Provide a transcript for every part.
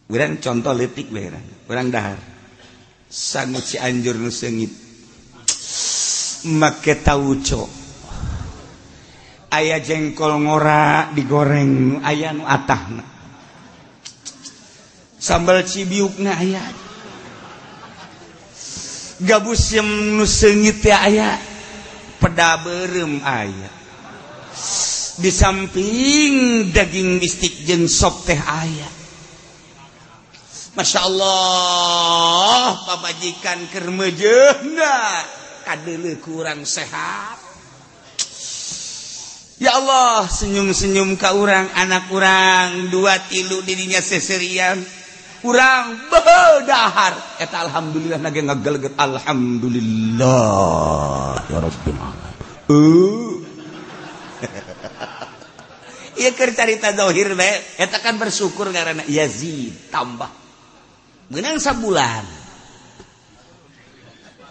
Urang contoh leutik bae urang dahar sangu Cianjur nu seungit make tauco aya jengkol ngora digoreng aya nu atahna sambal cibiukna aya gabus yang nu seungit teh aya peda beureum aya di samping daging bistik jeung sop teh aya. Masya Allah pamajikan keur meujeuhna kadeuleuh kurang sehat. Ya Allah senyum-senyum ka urang anak urang dua tilu dirinya seserian urang bedahar eta alhamdulillah nage ngageleget alhamdulillah ya rabbil alamin. Ieu keur carita zahir bae eta kan bersyukur karena yazid tambah menang sabulan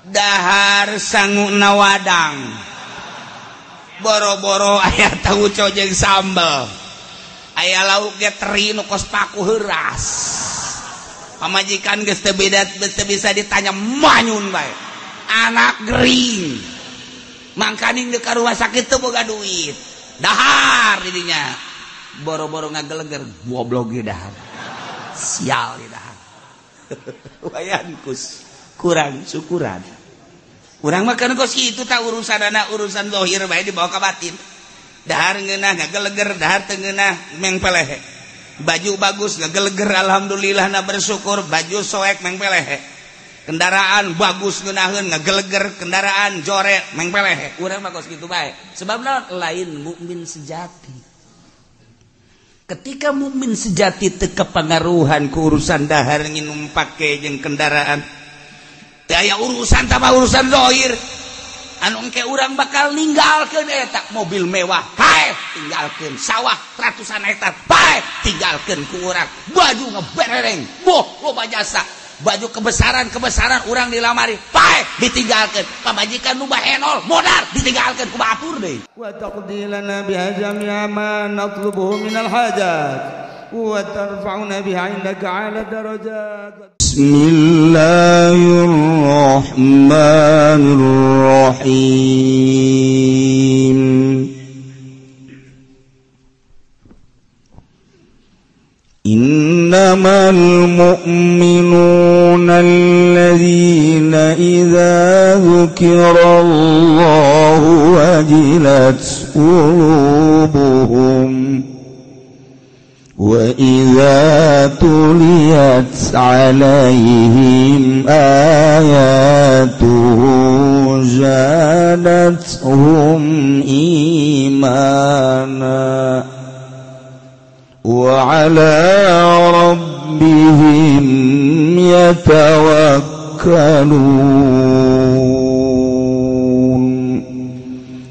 dahar sangu nawadang boro-boro aya tauco jeung sambel aya lauk ge teri nu kos paku heuras pamajikan geus teu beda teu bisa ditanya manyun bae anak gering mangkaning deuk ka rumah sakit teu boga duit dahar didinya boro-boro ngageleger goblok ge dahar sial ge dahar wayan kus kurang syukuran urang mah kan kos kitu tah urusan anak urusan zahir bae dibawa ka batin dahar ngeunah ngageleger dahar teu ngeunah mengpelehe baju bagus ngageleger alhamdulillah na bersyukur baju soek mengpelehe kendaraan bagus ngeunaheun ngageleger kendaraan jore mengpelehe urang mah kos kitu bae sebabna lain mukmin sejati. Ketika mukmin sejati teu kepengaruhan ku urusan dahar nginum pake jeung kendaraan teu aya urusan tambah urusan zahir anu engke urang bakal ninggalkeun eta mobil mewah paeh tinggalkeun sawah ratusan hektar paeh tinggalkeun ku urang baju ngeberereng boh loba jasa baju kebesaran-kebesaran urang dilamari paeh ditinggalkeun pamajikan nu bahenol modar ditinggalkeun ku batur deui wa taqdi lana biha jami'a ma natlubuhu minal hajat wa tarfa'una biha 'indaka 'ala darajat. Bismillahirrahmanirrahim. إنما المؤمنون الذين إذا ذكر الله وجلت قلوبهم وإذا تليت عليهم آياته زادتهم إيمانا وعلى ربهم يتوكلون.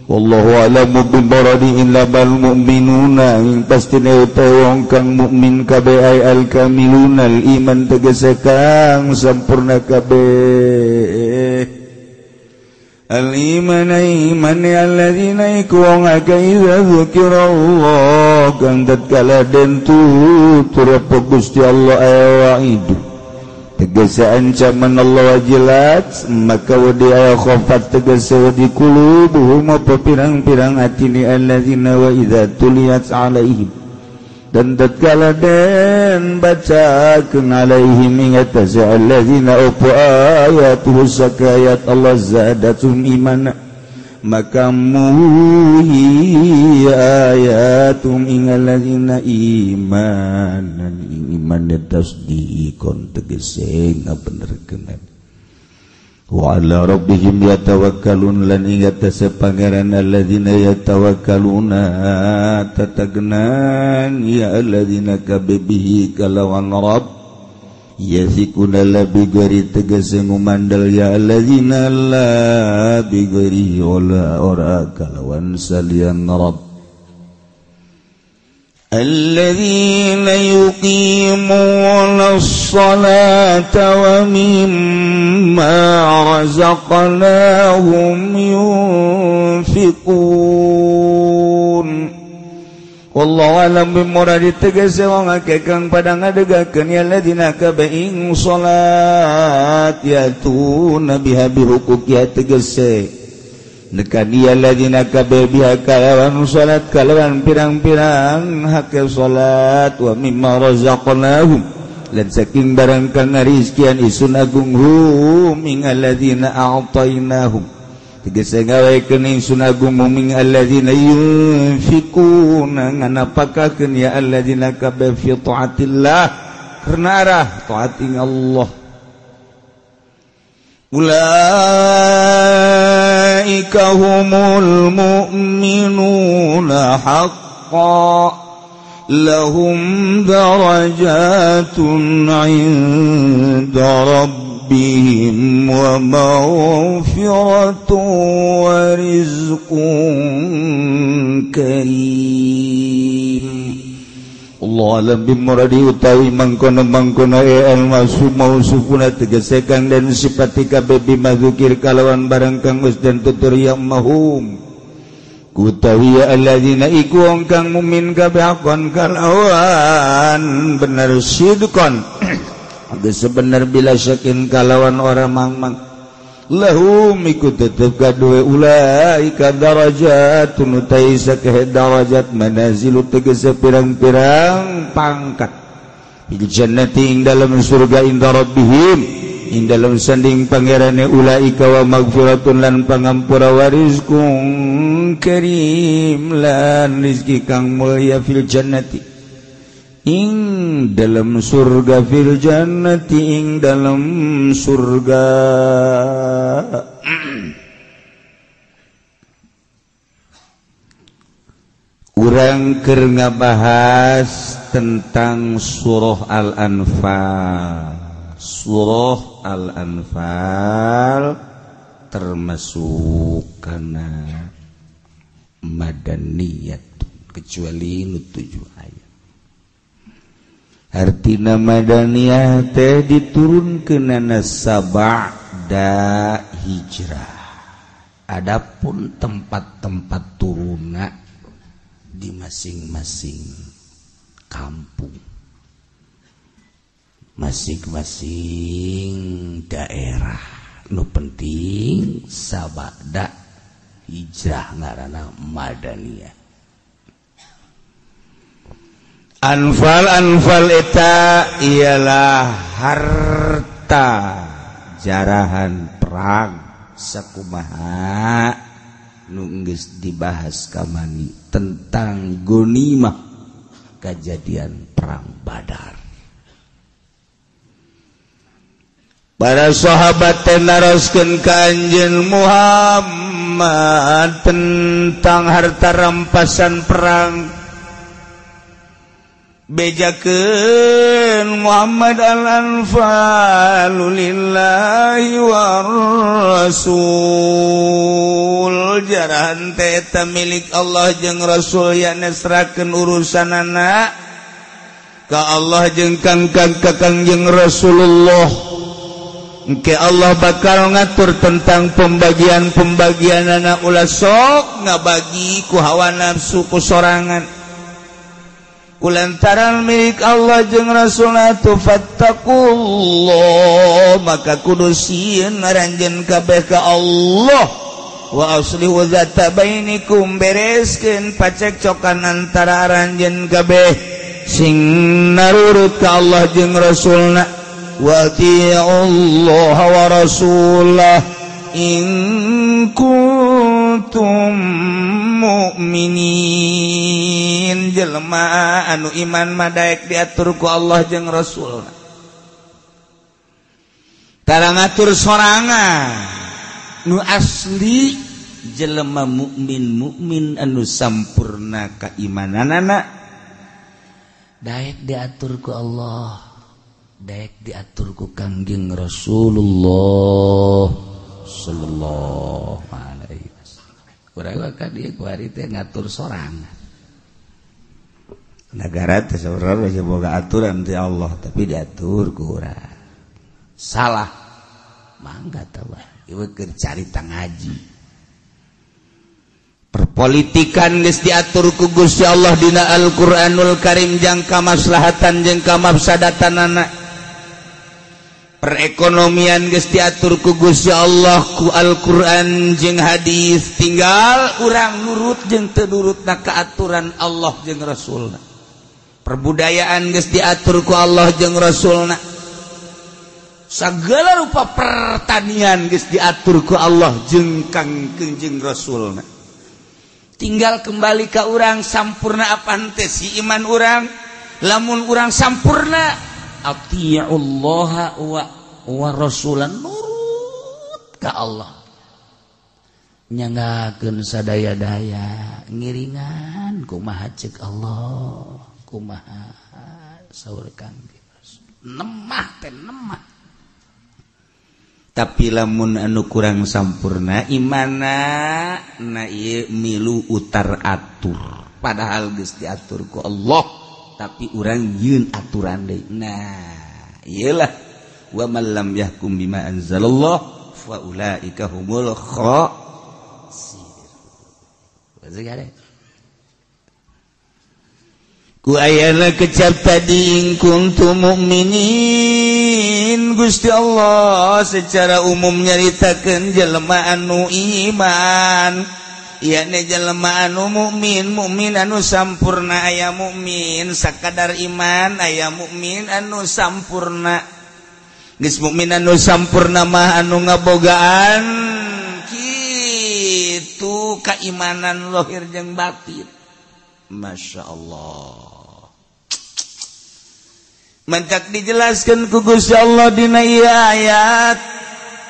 Wallahu a'lamu bibaradi innamal mu'minuna ing pastine utawa wong kang mukmin kabeh ay al-kamiluna al-iman tegese kang sampurna kabeh. Al-iman iman alladzina iku wong akeh idza dzukirallah kang tatkala den tutur apa Gusti Allah wa'idu tegese ancaman Allah wajilat maka wadi aya khafat tegese wadi qulubuhum apa pirang-pirang atine alladzina wa idza tuliyat alaihim dan tatkala den bacakeun alaihim ing atase alladzina apa ayatuhu sakayat Allah zadatum imana maka muhi ayatum ing alladzina imanan iman tasdiqon tegese ngabenerkeun wa ala rabbihim yatawakkalun lan ing atase pangeran alladzina yatawakkaluna tatagnan ya alladzina kabihi kalawan rabb yasikuna la bigari tegese ngumandal ya alladzina la bigari wala ora kalawan salian rabb الذين يقيمون الصلاة ومما رزقناهم ينفقون Wallahu alam bimuradi tegese wong akeh kang pada ngadegakeun ya ladina kabeh ing salat yatuna biha bihuquqiha tegese nekan ya ladina kabeh biha kalawan salat kalawan pirang-pirang hak salat wa mimma razaqnahum lan saking barang kang ngarizkian isun agung hum ing alladzina a'tainahum tegese ngawekeun ingsun agung muming alladzina yunfikuna nganapakakeun ya alladzina kabeh fi taatillah karena arah taat ing Allah ulaika humul mu'minuna haqqan lahum darajatun 'inda rabbihim wa maghfiratun wa rizqun karim. Allah alam bimuradi utawi mangkono-mangkono al mausufuna tegese kang den sifati kabeh bimadzukir kalawan barang kang wis den tutur ya mahum kutawi alladzina iku wong kang mukmin kabeh akon kalawan bener sidqon sebenar bila syakin kalawan orang mangmang lahum iku tetep kaduwe ulaika darajatun utai sakehe darajat manazilu tegese pirang-pirang pangkat fil jannati ing dalam surga inda rabbihim ing dalam sanding pangerane ulaika wa magfiratun lan pangampura wa rizqun karim lan rizki kang mulya fil jannati ing dalam surga fil jannati ing dalam surga. Urang keur ngabahas tentang surah Al-Anfal. Surah Al-Anfal termasuk kana madaniyah kecuali nu 7 ayat. Artina madaniyah teh diturunkeunana sabada hijrah. Adapun tempat-tempat turunna di masing-masing kampung, masing-masing daerah. Nu penting sabada hijrah ngaranna madaniyah. Anfal anfal eta ialah harta jarahan perang sakumaha nu geus dibahas kamani tentang gonimah kejadian perang Badar. Para sahabat teh naroskeun ka Anjeun Muhammad tentang harta rampasan perang. Bejakeun Muhammad al-anfalu lillahi war rasul. Jarahan teh eta milik Allah jeung Rasul ya nesrakeun urusanana ka Allah jeung kang Kangjeng Rasulullah. Engke Allah bakal ngatur tentang pembagian-pembagianana ulah sok ngabagi ku hawa nafsu ku sorangan. Kulantaran milik Allah jeung Rasulna tu fattaqullah maka kudu sieun ngaranjeun kabeh ka Allah wa aslihu zata bainikum bereskeun pacekcokan antara aranjeun kabeh sing narurut ka Allah jeung Rasulna wa atiiullaha wa rasulah in kuntum mukminin. Jelema anu iman mah daek diatur ku Allah jeung Rasulna. Tara ngatur sorangan nu asli jelema mukmin mukmin anu sampurna keimananana daek diatur ku Allah, daek diatur ku Kangjeng Rasulullah sallallahu alaihi wasallam. Urang ka dieu ku hari teh ngatur sorangan. Negara teh saurang geus boga aturan ti Allah tapi diatur ku urang. Salah. Mangga tah ieu keur carita ngaji. Perpolitikan geus diatur ku Gusti Allah dina Al-Qur'anul Karim jangka maslahatan jeung kamafsadatanana. Perekonomian geus diatur ku Gusti Allah ku Al-Qur'an jeung hadis, tinggal urang nurut jeung teu nurutna ka aturan Allah jeung Rasulna. Perbudayaan geus diatur ku Allah jeung Rasulna. Segala rupa pertanian geus diatur ku Allah jeung Kang jeung Rasulna. Tinggal kembali ke urang sampurna apaan teh si iman urang. Lamun urang sampurna atiullaha wa rasulan, nurut ka Allah, nyanggakeun sadaya-daya ngiringan kumaha ceuk Allah, kumaha saur Kangjeng Rasul, nemah teh nemah. Tapi lamun anu kurang sampurna imana, na ieu milu utar atur, padahal geus diatur ku Allah, tapi urang yeun aturan deui. Nah iyalah, wa man lam yahkum bima anzalallah fa ulaika humul khasirun. Ku ayana kecap tadi in kuntum mukminin, Gusti Allah secara umum nyaritakeun jelema anu iman, yakni jelema anu mukmin, mukmin anu sampurna, aya mukmin sakadar iman, aya mukmin anu sampurna. Geus mukmin anu sampurna mah anu ngabogaan kitu keimanan lahir jeung batin. Masya Allah. Mentak dijelaskan ku Gusti Allah dina ieu ayat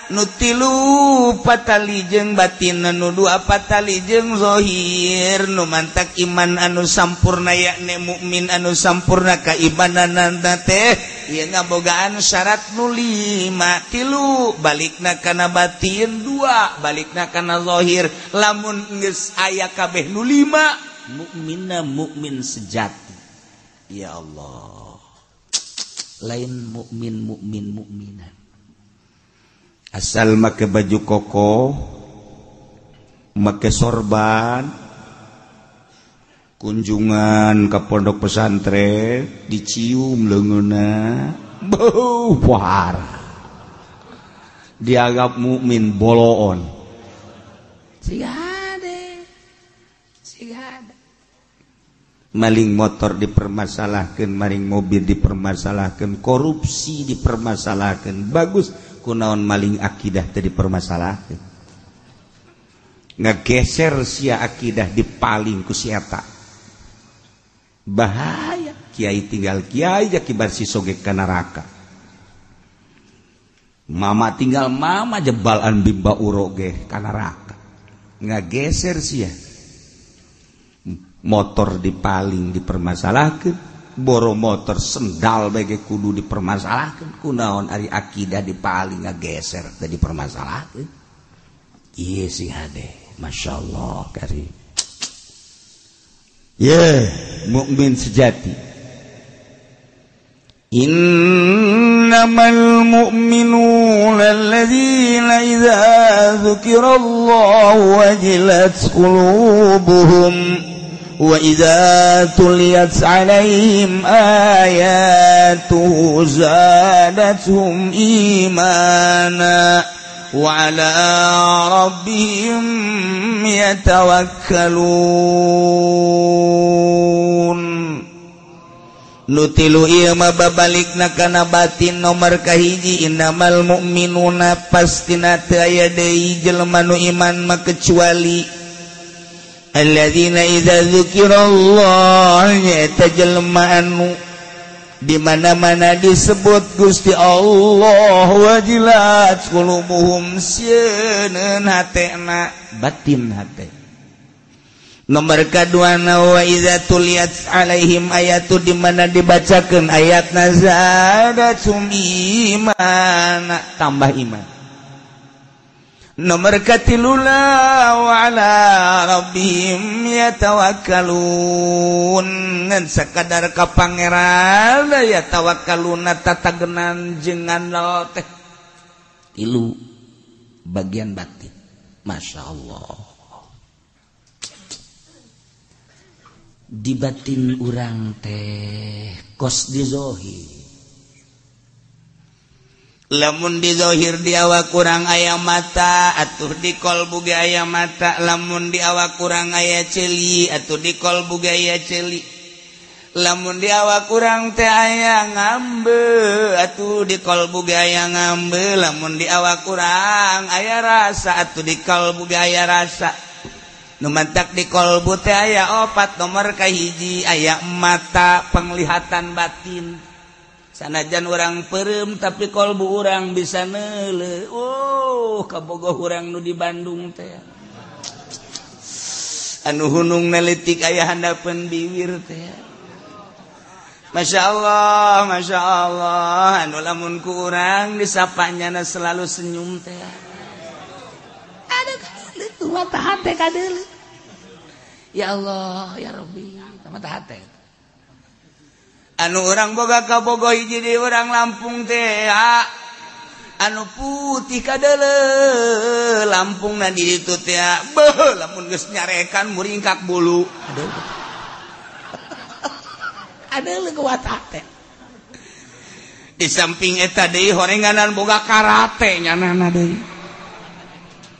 nu tilu patali jeung batin, nu dua patali jeung zahir, nu mantak iman anu sampurna yakni mukmin anu sampurna kaimananna teh ieu ngabogaan syarat nu lima, tilu balikna kana batin, dua balikna kana zahir. Lamun geus aya kabeh nu lima, mukminna mukmin sejati. Ya Allah, lain mukmin mukmin mukminan asal make baju koko, make sorban, kunjungan ke pondok pesantren dicium leungeunna, beuh pohara, dianggap mukmin boloon. Siga hade, siga hade. Maling motor dipermasalahkan, maling mobil dipermasalahkan, korupsi dipermasalahkan. Bagus kunaon maling akidah teh dipermasalahkan. Ngegeser sia akidah dipaling ku si eta. Bahaya, kiai tinggal kiai ja kibar si soge ka neraka. Mama tinggal mama jebalan bimba uro ge ka neraka. Ngageser sia. Motor dipaling dipermasalahkan, boro motor sendal bege kudu dipermasalahkan, kunaon ari akidah dipaling ngageser teh dipermasalahkan. Ieu sing hade, Masya Allah kari. Ye, mukmin sejati. Innamal mu'minuna alladzina idza dzukirallahu wajilat qulubuhum wa idza tuliyat 'alaihim ayatuhu zadatuhum imana wa 'ala rabbihim yatawakkalun. Nutilu ieu mah babalikna kana batin nomor kahiji, innamal mu'minuna pastina teu aya deui jelema nu iman mah kecuali alladzina idza dzukirallah, nyaeta jelema anu di mana-mana disebut Gusti Allah wajilat qulubuhum, sieun hatena, batin hate. Nomor kadua wa idza tuliyat alaihim ayatu, di mana dibacakeun ayatna zadatum iman, tambah iman. Nomor katilula wa ala rabbihim yatawakkalun, ngan sakadar ka pangeran yatawakkaluna tatagenan jeung ngandel teh. Tilu bagian batin. Masya Allah. Di batin urang teh kos di zohir. Lamun di zohir di awak kurang aya mata atuh di kolbu ge aya mata. Lamun di awak kurang aya ceuli atuh di kolbu ge aya ceuli. Lamun di awak kurang teh aya ngambe atuh di kolbu ge aya ngambe. Lamun di awak kurang aya rasa atuh di kolbu ge aya rasa. Nu mantak di kolbu teh aya opat. Nomor kahiji aya mata penglihatan batin. Sanajan urang peureum tapi kolbu urang bisa neuleuh. Oh, kabogoh urang nu di Bandung teh. Anu hunung nelitik aya handapeun bibir teh. Masya Allah, Masya Allah. Anu lamun ku urang disapanya selalu senyum teh. Aduh, kadeuleuh mata hate kadeuleuh. Ya Allah, ya Rabbi, mata hate. Anu urang boga kabogoh hiji di urang Lampung teh, anu putih kadeuleuh Lampung na di ditu teh. Beuh, lamun geus nyarekan muringkak bulu. Aduh. Aduh kuat hate. Di samping eta deui horenganan boga karate nyanana deui.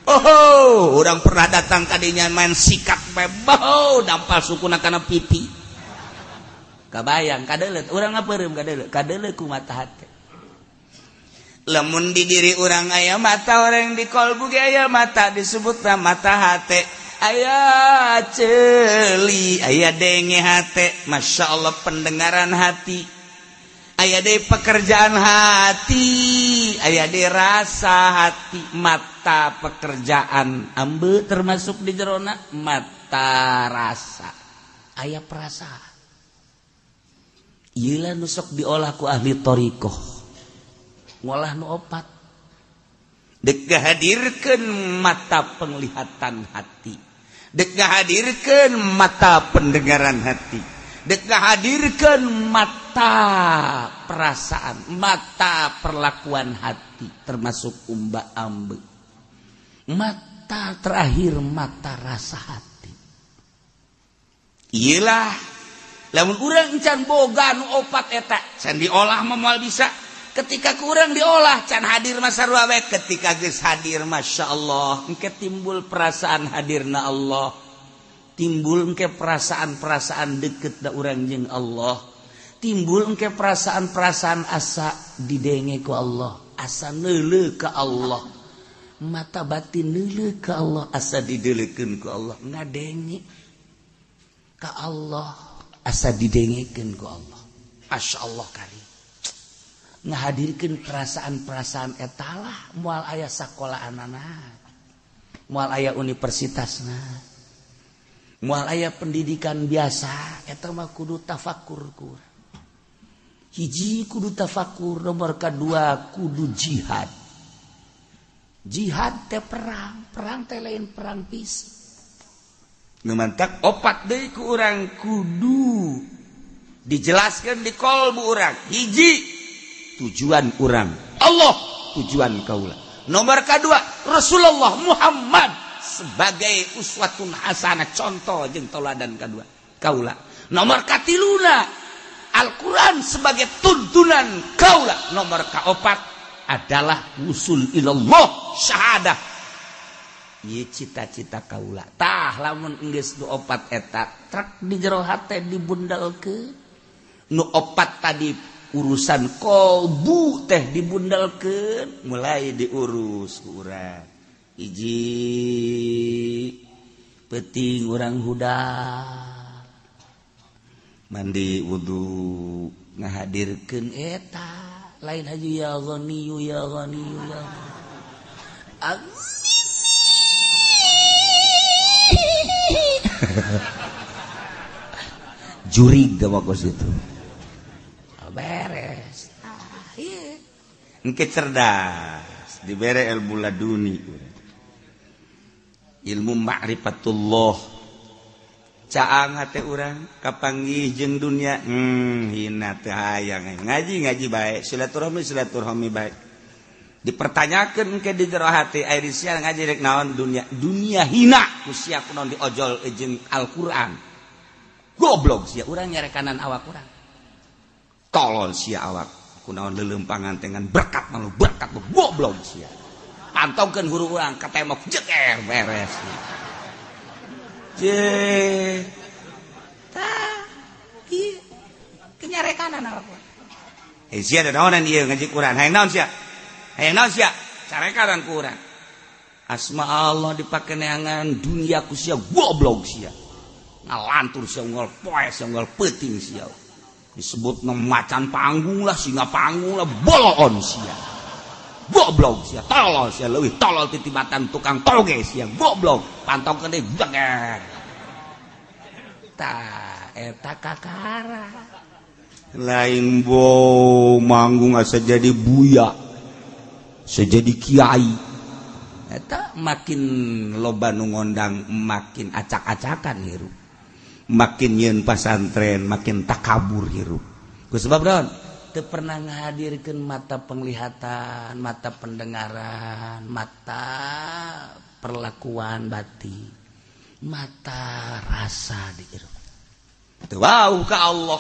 Oh, urang pernah datang ka dinya main sikat bae, boh, dampal sukuna kana pipi. Kabayang kadeuleuh urang ngapeureum kadeuleuh, kadeuleuh ku mata hate. Lamun di diri urang aya mata, orang di kolbu ge aya mata, disebutna mata hate. Aya ceuli, aya denge hate, Masya Allah pendengaran hati. Aya deui pekerjaan hati, aya deui rasa hati. Mata pekerjaan ambe termasuk di jerona mata rasa. Aya perasaan. Ieu lah nu sok diolah ku ahli thariqah. Ngolah nu opat. Dek ngahadirkeun mata penglihatan hati. Dek ngahadirkeun mata pendengaran hati. Dek ngahadirkeun mata perasaan, mata perlakuan hati, termasuk umba ambe. Mata terakhir mata rasa hati. Iyalah, lamun urang can boga nu opat eta, can diolah mah moal bisa. Ketika kurang diolah can hadir masa sarua we. Ketika geus hadir Masya Allah, engke timbul perasaan hadirna Allah, timbul engke perasaan-perasaan deket da urang jeung Allah, timbul engke perasaan-perasaan asa didenge ku Allah, asa neuleuh ka Allah, mata batin neuleuh ka Allah, asa dideulekeun ku Allah, ngadenge ka Allah, asa didengekeun ku Allah. Masya Allah kali ngahadirkeun perasaan-perasaan etalah moal aya sakolahanana, moal aya universitasna, moal aya pendidikan biasa. Eta mah kudu tafakur ku. Hiji kudu tafakur, nomor kadua kudu jihad. Jihad teh perang, perang teh lain perang fisik. Nu mantak opat deui ku urang kudu dijelaskeun di kolbu urang. Hiji tujuan urang Allah, tujuan kaula. Nomor kedua Rasulullah Muhammad sebagai uswatun hasanah, contoh jeung tauladan kadua kaula. Nomor katiluna Al-Quran sebagai tuntunan kaula. Nomor kaopat adalah usul ilallah syahadah. Ieu cita-cita kaula. Tah lamun geus nu opat eta trek di jero hate dibundalkeun. Nu opat tadi urusan kolbu teh dibundalkeun, mulai diurus ku urang. Hiji peuting urang hudang mandi wudu ngahadirkeun eta lain haji ya ghaniyu ya ghaniyu ya jurig da kos itu beres. Iya. Engke cerdas dibere ilmu laduni, ilmu ma'rifatullah. Caang hate urang kapanggih jeung dunia, hina teu hayang ngaji ngaji bae, silaturahmi silaturahmi bae. Dipertanyakeun ke di jero hati ari sia ngaji rek naon dunia, dunia hina ku sia kunaon diojol jeung Al-Qur'an. Goblok sia urang nyarekanan awak urang. Tolol sia awak. Kunaon leuleumpangan dengan berkat malu berkat goblok sia. Pantongkeun huru urang ka tembok jeger beres. Je. Tah. Ieu kenyarekanan awak urang. Eh sia da naonan ieu ngaji Quran. Hayang naon sia? Hayang naon sia? Carekanan ku urang. Asma Allah dipake neangan dunia ku sia goblok sia. Ngalantur sia unggal poe sia unggal peuting sia. Disebut macan panggung lah singa panggung lah boloon sia. Goblok sia, tolol sia leuwih tolol titibatan tukang toge sia goblok. Pantongkeun deui jeger. Tah eta kakara. Lain bo manggung asa jadi buya. Sejadi kiai. Eta makin loba nu ngondang makin acak-acakan hirup. Makin nyeun pasantren makin takabur hirup. Ku sebab naon? Teu pernah ngahadirkeun mata penglihatan, mata pendengaran, mata perlakuan batin, mata rasa di hirup. Teu wau ka Allah.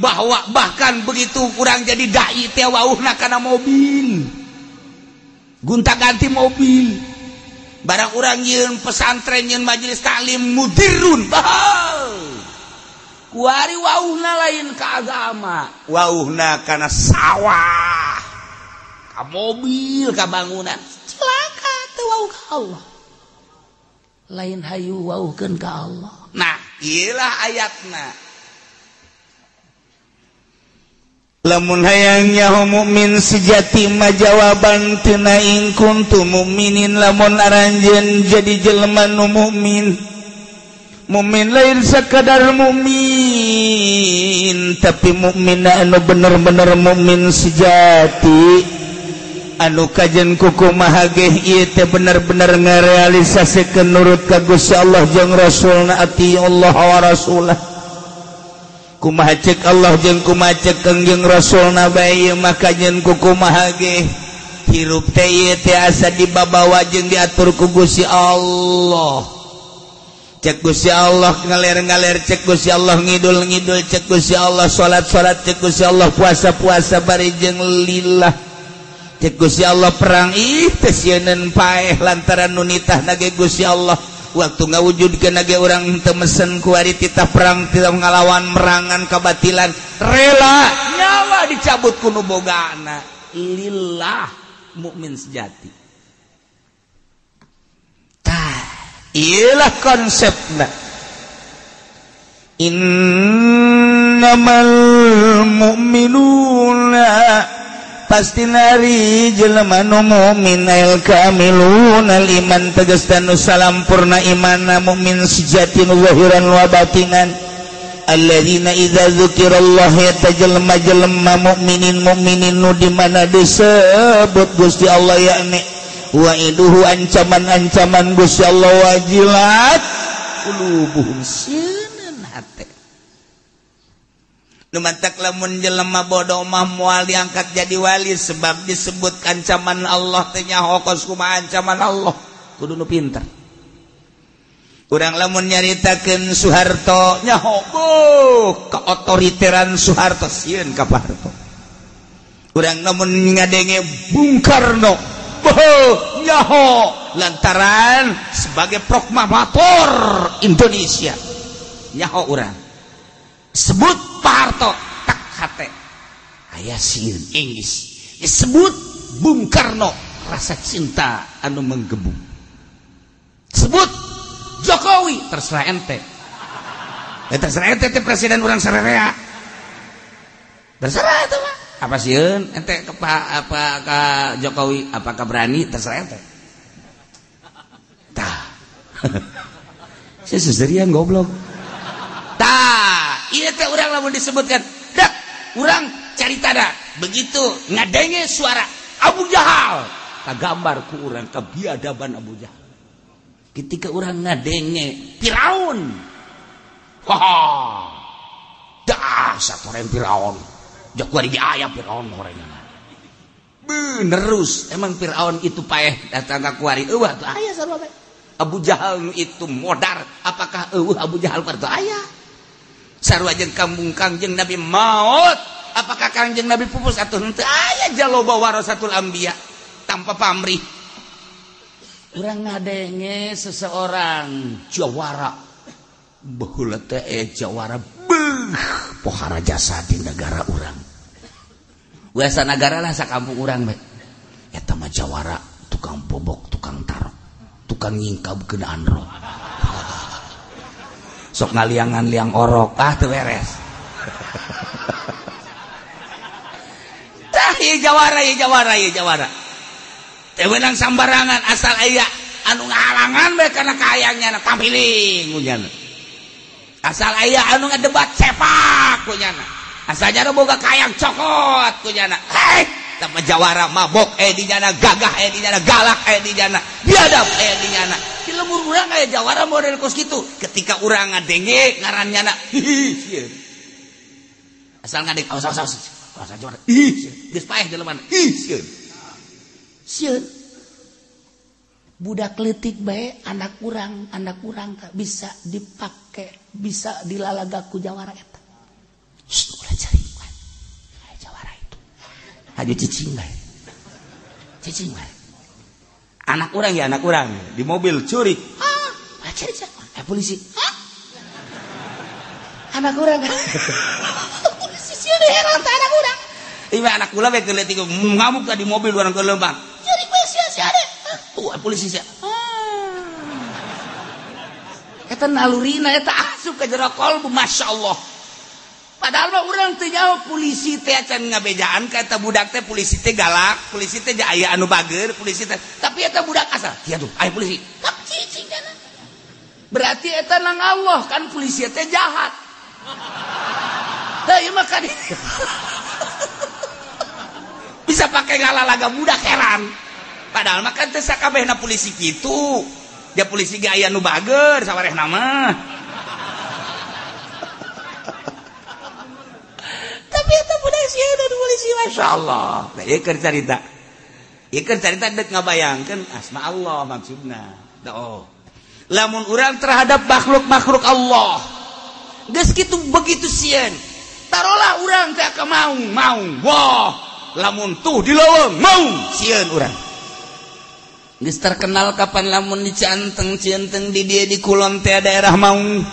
Bahwa bahkan begitu kurang jadi dai teh wauhna kana mobil. Gonta-ganti mobil. Barang urang nyeun pesantren nyeun majelis taklim mudirun. Kuari wauhna lain ka agama, wauhna kana sawah, ka mobil, ka bangunan. Celaka teu wauh ka Allah. Lain hayu wauhkeun ka Allah. Nah, ieu lah ayatna. Lamun hayang nyaho mukmin sejati mah jawaban tina in kuntum mukminin lamun aranjeun jadi jelema nu mukmin. Mukmin lain sakadar mukmin tapi mukmin anu bener-bener mukmin sejati anu kajen kukumaha ge ieu teh bener-bener ngarealisasikeun nurut ka Gusti Allah jeung Rasulna ati Allah wa rasulah. Kumaha cek Allah jeung kumaha cek Kangjeng Rasulna bae maka nyeun kukumaha ge hirup teh ieu teh asa dibabawa jeung diatur ku Gusti Allah. Cek Gusti Allah ngaler-ngaler, cek Gusti Allah ngidul-ngidul, cek Gusti Allah salat-salat, cek Gusti Allah puasa-puasa bari jeung lillah. Cek Gusti Allah perang ih teh sieun paeh lantaran nu nitahna ge Gusti Allah. Waktu ngawujudkeun ge urang teu mesen ku ari titah perang titah ngalawan merangan kabatilan rela nyawa dicabut ku nu bogana lillah mukmin sejati. Tah ieulah konsepna innamal mu'minuna pasti nari jelema nu mukmin al kamiluna iman tegas dan salampurna imanna mukmin sejati nu zahiran wa batinan alladzina idza dzukirallah yatajallama jelema mukminin mukminin nu di mana disebut Gusti Allah yakni wa iduhu ancaman-ancaman Gusti Allah wajilat qulubuhum sieun hate. Nu mantak lamun jelema bodoh mah moal diangkat jadi wali sebab disebut ancaman Allah teh nyaho kos kumaha ancaman Allah kudu nu pinter. Urang lamun nyaritakeun Soeharto nyaho beuh keotoriteran Soeharto sieun ka Pak Harto. Urang lamun ngadenge Bung Karno beuh nyaho lantaran sebagai proklamator Indonesia nyaho urang. Sebut Pak Harto tak hate aya sieun Inggris. Disebut Bung Karno rasa cinta anu menggebu. Sebut Jokowi terserah ente. Terserah ente teh presiden urang sarerea. Terserah eta mah. Apa sieun ente ke Pak apa ka Jokowi apakah berani terserah ente. Tah. Sia seserian goblok. Tah, ieu teh urang lamun disebutkan, dak urang carita da begitu ngadenge suara Abu Jahal, kagambar ku urang kebiadaban Abu Jahal. Ketika urang ngadenge Firaun, wah, dahsyat orang Firaun. Jak kuari aya Firaun orangnya. Benerus, emang Firaun itu paeh datang ka kuari, eueuh atuh aya sarua bae. Abu Jahal nu itu modar, apakah eueuh Abu Jahal parto aya? Sarua jeung kampung Kangjeng Nabi maot, apakah Kangjeng Nabi pupus atuh henteu aya jaloba warasatul anbiya tanpa pamrih. Urang ngadenge seseorang jawara baheula teh jawara beuh pohara jasa di negara urang. Biasa negara lah sakampung urang bae. Eta mah jawara tukang bobok, tukang tarok, tukang nyingkab kenaan roh. Sok ngaliangan liang orok, ah teu beres. Tah ieu jawara, ieu jawara, ieu jawara. Teu meunang sambarangan asal aya anu ngahalangan bae kana kaayangnya na tampiling kunyana. Asal aya anu ngadebat sepak kunyana. Asal jaro boga kayang cokot kunyana. Hei, tama jawara mabok di nyana, gagah di nyana, galak di nyana, biadab di nyana. Di lemur urang aya jawara model kos kitu. Ketika urang ngadenge ngaran nyana, hihi sieun. Asal ngadeng awas awas awas. Awas jawara. Ih, geus paeh jelema. Ih, sieun. Sieun. Budak leutik bae anak urang tak bisa dipake, bisa dilalaga ku jawara eta. Shh, ulah cari kan. Jawara itu. Haju cicing bae. Cicing bae. Anak urang ya anak urang di mobil curi. Ah, cari cari. Polisi. Hah? Anak urang. Polisi sieun heran teh anak urang. Ieu anak kula bae keur leutik ngamuk tadi mobil urang ke lembang. Curi bae sia sia deh. Tuh polisi sia. Eta nalurina eta asup ka jero kolbu masyaallah. Padahal mah urang teu nyaho polisi teh acan ngabejaan ka eta budak teh polisi teh galak, polisi teh aya anu bager, polisi teh. Tapi eta budak asal, kieu tuh, aya polisi. Kap cicing kana. Berarti eta nang Allah kan polisi teh jahat. Tah ieu mah kan bisa pakai ngalalaga budak heran. Padahal mah kan teh sakabehna polisi kitu. Dia polisi ge aya nu bager sawarehna mah. Tapi eta budak sieun anu polisi masyaallah. Nah ieu keur carita. Ieu keur carita deuk ngabayangkeun asma Allah maksudna. Oh. Lamun urang terhadap makhluk-makhluk Allah geus kitu begitu sieun. Tarolah urang teh ka maung, maung. Wah, lamun tuh di leuweung maung sieun urang. Geus terkenal kapan lamun di Cianteng-Cianteng di dieu di kulon teh daerah maung.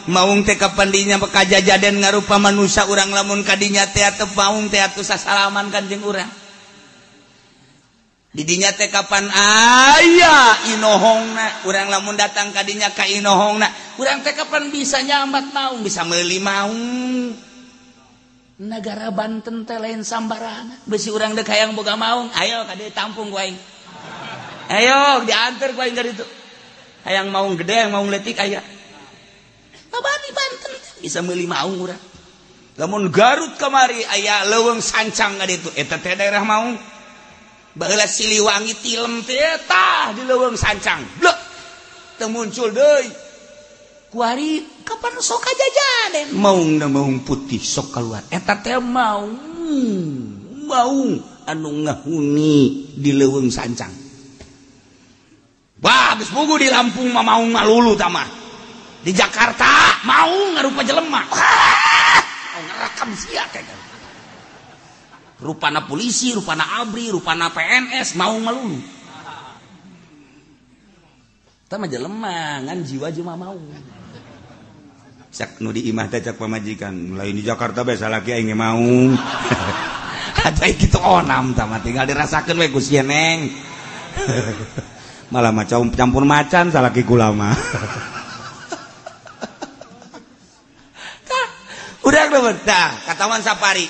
Maung teh kapan dinya kajajaden ngarupa manusia urang lamun kadinya teh ateu maung teh atuh sasalaman kanjeng urang. Di dinya teh kapan aya inohongna urang lamun datang kadinya ka inohongna urang teh kapan bisa nyambat maung, bisa meuli maung. Negara Banten teh lain sambarangan. Besi urang deuk hayang boga maung, ayo ka dieu tampung ku aing. Ayo diantar ku aing ka ditu. Hayang maung gede, hayang maung leutik aya. Babari Banten bisa meuli maung urang. Lamun Garut kamari aya leuweung sancang ka ditu, eta teh daerah maung. Baheula Siliwangi tilem teh tah di leuweung sancang. Blek. Teu muncul deui. Kuari kapan sok kajajaden maung na maung putih sok keluar. Eta teh maung. Maung anu ngahuni di leuweung sancang. Wah, geus puguh di Lampung mah maung malulu tah mah. Di Jakarta maung ngarupa jelema. Mau ngerekam sia teh. Rupana polisi, rupana ABRI, rupana PNS, maung malulu. Tah mah jelema ngan jiwa jeung maung. Cak nu di imah teh cak pamajikan, lain di Jakarta bae salaki aing maung. Atuh kitu onam tah mah tinggal dirasakeun we ku sia neng. Malah macam campur macan salaki kula mah. Urang leuweut tah katawan safari.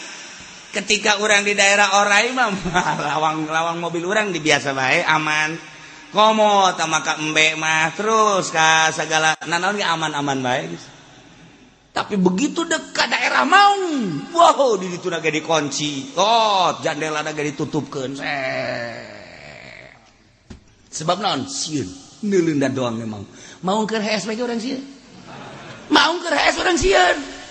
Ketika urang di daerah Orai mah lawang-lawang mobil urang di biasa bae aman. Komo tama ka embe mah terus ka segala nanaon ge aman-aman bae geus. Tapi begitu dekat daerah maung, wow di ditu ge dikunci. Oh, jandela ge ditutupkeun. Sebab naon? Sieun. Neuleundan doang memang. Maung keur HS bae urang sieun. Maung keur HS urang sieun.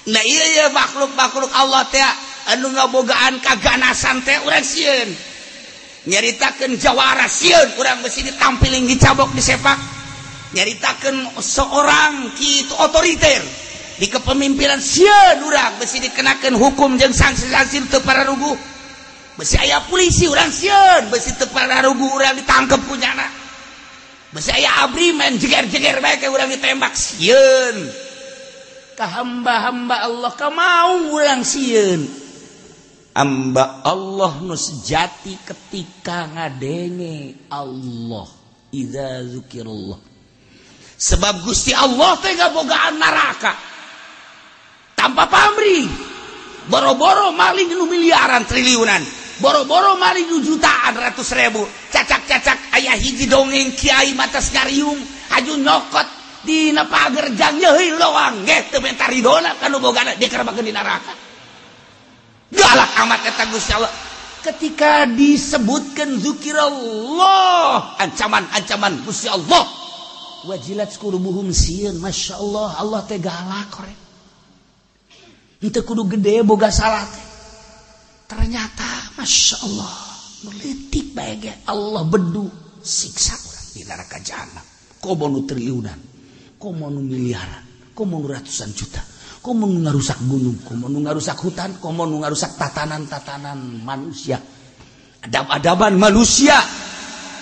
Nah iya iya makhluk-makhluk Allah teh anu ngabogaan kaganasan teh urang sieun. Nyaritakeun jawara sieun urang besi ditampiling dicabok disepak. Nyaritakeun seorang kitu otoriter di kepemimpinan sieun urang besi dikenakeun hukum jeung sanksi-sanksi teu pararuguh. Besi aya polisi urang sieun besi teu pararuguh urang ditangkep ku nyana. Besi aya abri main jeger-jeger bae ke urang ditembak sieun. Ka hamba-hamba Allah ka mau urang sieun. Hamba Allah nu sejati ketika ngadenge Allah idza zukirullah. Sebab Gusti Allah teh ngabogaan neraka tanpa pamrih. Boro-boro maling nu miliaran triliunan, boro-boro maling nu jutaan ratus ribu, cacak-cacak aya hiji dongeng kiai matas ngariung haju nyokot dina pager jang nyeuhi loang ge teu menta ridona ka nu bogana dikerebakeun di neraka. Galak amat eta Gusti Allah ketika disebutkan zikirullah, ancaman-ancaman Gusti Allah. Wajilat qulubuhum sieun, Masya Allah, Allah teh galak korek. Henteu kudu gede boga salah teh. Ternyata Masya Allah, nu leutik bae ge Allah bedu siksa urang di neraka jahanam. Komo nu triliunan, komo nu miliaran, komo nu ratusan juta, komo nu ngarusak gunung, komo nu ngarusak hutan, komo nu ngarusak tatanan-tatanan manusia, adab-adaban manusia.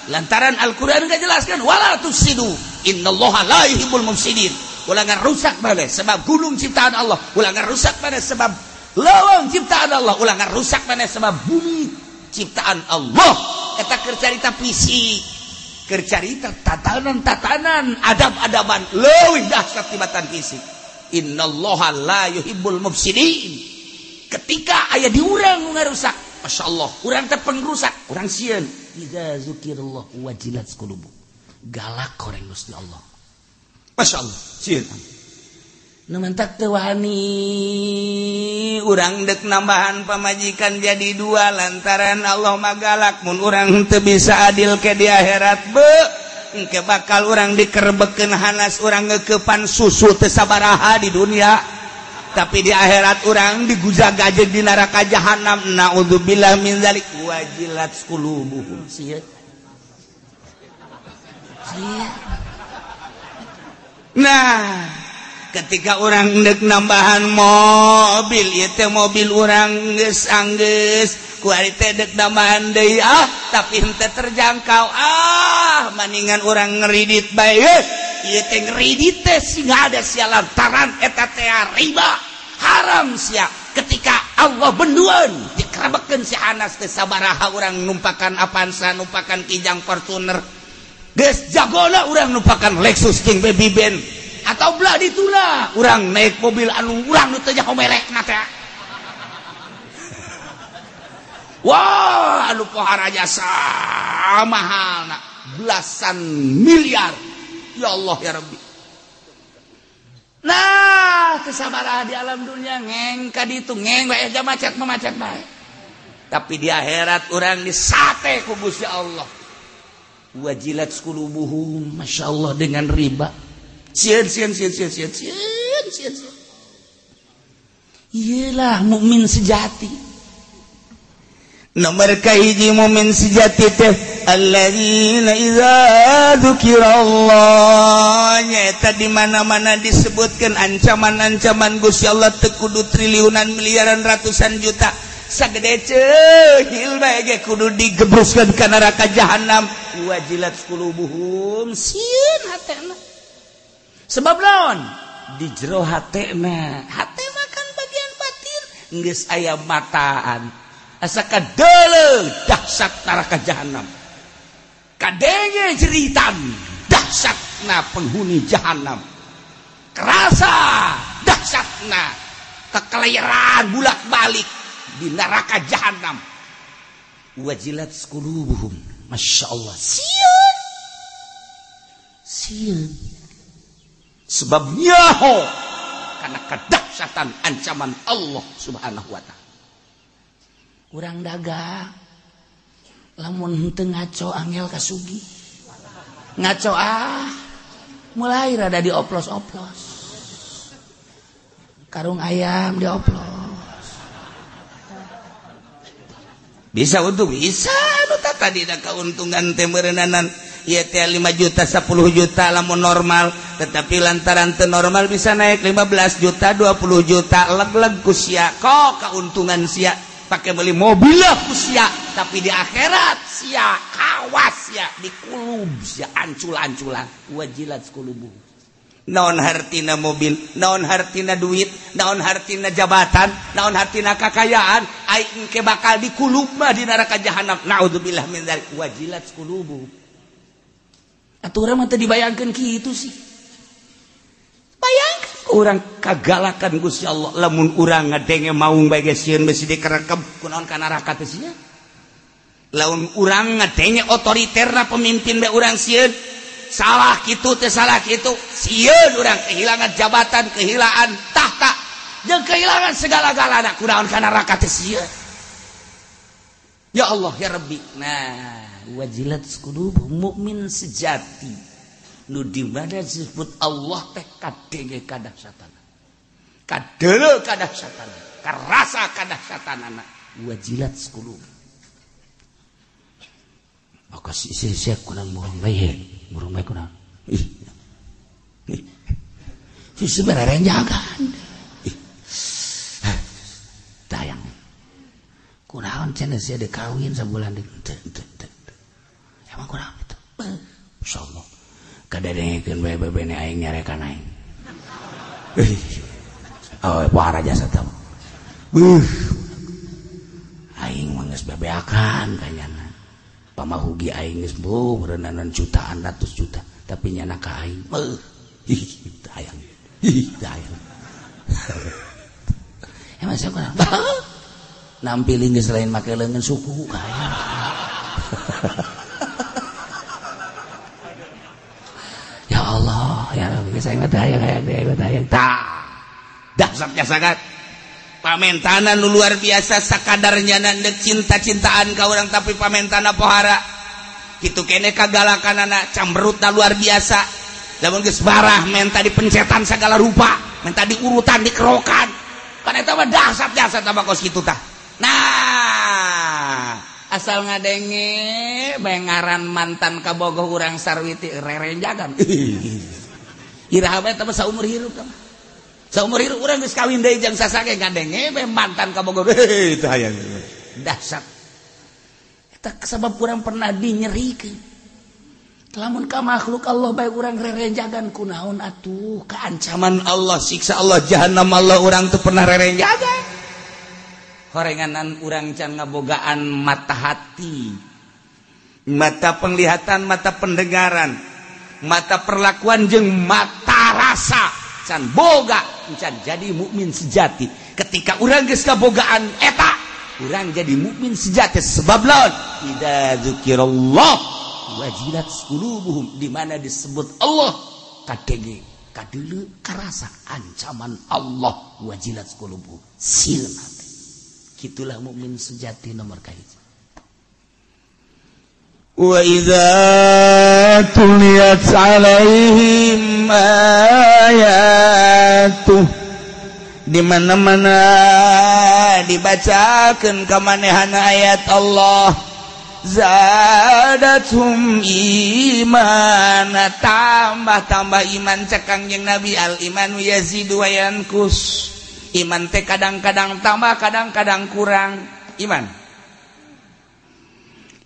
Lantaran Al-Qur'an enggak jelaskan wala tufsidu innallaha la yuhibbul mufsidin. Ulah ngarusak maneh sebab gunung ciptaan Allah, ulah ngarusak maneh sebab leuweung ciptaan Allah, ulah ngarusak maneh sebab bumi ciptaan Allah. Eta keur carita fisik, keur carita tatanan-tatanan, adab-adaban leuwih dahsyat tibatan fisik. Innallaha la yuhibbul mufsidin. Ketika aya di urang nu ngarusak, Masya Allah, urang teh pengrusak, urang sieun. Idza zukirullah wajilat qulubu. Galak koreng Gusti Allah. Masya Allah, sieun. Nu mantak teu wani urang deuk nambahan pamajikan jadi dua lantaran Allah mah galak. Mun urang teu bisa adil ke di akhirat be, engke bakal urang dikerebekeun hanas, urang ngeukepan susu teu sabaraha di dunia. Tapi di akhirat orang digujag-gajeg di neraka jahanam. Naudzubillah min dzalik. Wajilat qulubuhum. Sieun. Nah, ketika orang ndek nambahan mobil, ieu teh mobil urang geus anggeus, ku ari teh dek nambahan deui ah, tapi henteu terjangkau. Ah, maningan urang ngeridit bae. Ieu teh ngeridit teh sing ada sia lantaran eta teh riba haram sia. Ketika Allah benduan dikerebekeun si Anas teh sabaraha urang numpakan Avanza, numpakan Kijang Fortuner, geus jagona urang numpakan Lexus jeung Baby Ben atau belah dituna urang naik mobil anu urang nu teu nyaho merekna teh. Wah, anu pohara jasa mahalna belasan miliar. Ya Allah ya Rabbi. Nah, kesabaran di alam dunia ngeng ka ditu ngeng bae aja macet macet bae. Tapi di akhirat urang disate ku Gusti Allah. Wajilat qulubuhum, Masya Allah dengan riba. Sieun sieun sieun sieun sieun sieun sieun. Iyalah mukmin sejati. Nomor kahiji mukmin sejati teh alladzina idza dzukirallah, nyaeta di mana-mana disebutkeun ancaman-ancaman Gusti Allah teu kudu triliunan miliaran ratusan juta sagede ceuhil bae ge kudu digebruskeun ka neraka jahanam. Wajilat qulubuhum, sieun hatena. Sebab naon? Di jero hatena, hate mah kan bagian batin geus aya mataan. Asa kadeuleu dahsyat neraka jahanam. Kadenge jeritan dahsyatna penghuni jahanam. Kerasa dahsyatna kekelayaran bulak-balik di neraka jahanam. Wajilat qulubuhum, Masya Allah. Sieun. Sieun. Sebab nyaho karena kedahsyatan ancaman Allah Subhanahu wa ta'ala. Urang dagang lamun henteu ngaco angel kasugi. Ngaco ah mulai rada dioplos-oplos. Karung ayam dioplos. Bisa untung bisa nu tadi da kauntungan teh meureunana ieu teh 5 juta 10 juta lamun normal, tetapi lantaran teu normal bisa naik 15 juta 20 juta leg-leg ku sia. Kok kauntungan sia pakai beli mobil lah ku sia, tapi di akhirat sia kawas sia dikulub sia ancul-anculan wajilat kulubu. Naon hartina mobil, naon hartina duit, naon hartina jabatan, naon hartina kakayaan, aing ke bakal dikulub mah di neraka jahanam. Naudzubillah min dzalik wajilat qulubu. Atuh urang mah teu dibayangkeun kitu sih. Bayangkeun urang kagalakan Gusti Allah lamun urang ngadenge maung bae ge sieun besi dikerekep kunaon ka neraka teh sia. Lamun urang ngadenge otoriterna pemimpin bae urang sieun. Salah kitu teh salah kitu sieun urang kehilangan jabatan, kehilangan tahta, jeung kehilangan segala-galana kunaon ka neraka teh sieun. Ya Allah ya Rabbi. Nah, wajilat qulubu mukmin sejati nu di mana disebut Allah teh kadenge kadahsyatana. Kadeuleu kadahsyatana, karasa kadahsyatanana. Wajilat qulubu. Maka si sia kurang murung bae, murung bae kurang. Ih. Ih. Si sebenarnya jagaan. Ih. Tayang. Kunaon cenah sia deuk kawin sabulan deui. Teu teu teu. Emang kunaon itu? Insyaallah. Kadedengekeun bae bebene aing nyarekan aing. Ih. Oh, pohara jasa teh. Beuh. Aing mah geus bebeakan kanyana. Pamahugi aing geus beuh reunanan jutaan ratus juta tapi nyana ka aing beuh ih hayang ih hayang emang sia kurang nampiling geus lain make leungeun suku ka aing. Ya Allah ya Rabbi geus aing mah hayang hayang hayang tah dahsyat jasagat pamentanan luar biasa sakadarnya nandek cinta-cintaan ka urang tapi pamentana pohara kitu kene kagalakanana camberutna luar biasa lamun geus barah menta dipencetan segala rupa menta diurutan dikerokan kan eta mah dahsyat-dahsyat mah kos kitu tah. Nah asal ngadenge bae ngaran mantan kabogoh urang sarwiti rerenjagan iraha bae eta mah saumur hirup tah. Saumur hirup urang geus kawin deui jeung sasake ngadenge bae mantan kabogoh heuh teu hayang dahsyat eta sabab urang pernah dinyerikeun lamun ka makhluk Allah bae urang rerenjagan kunaon atuh keancaman Allah siksa Allah jahanam Allah urang teu pernah rerenjagan horenganan urang can ngabogaan mata hati mata penglihatan mata pendengaran mata perlakuan jeung mata rasa can boga can jadi mukmin sejati. Ketika urang geus kabogaan eta urang jadi mukmin sejati sebab laon idza dzukirallah wajilat qulubuhum di mana disebut Allah kadenge kadeuleu karasa ancaman Allah wajilat qulubuhum sieun hati. Kitulah mukmin sejati nomor kahiji. Wa idza tuliyat alaihim ayatuh di mana-mana dibacakeun ka manehana ayat Allah zadathum imana tambah-tambah iman cek Kangjeng Nabi al imanu yazidu wa yanqus iman teh kadang-kadang tambah kadang-kadang kurang iman.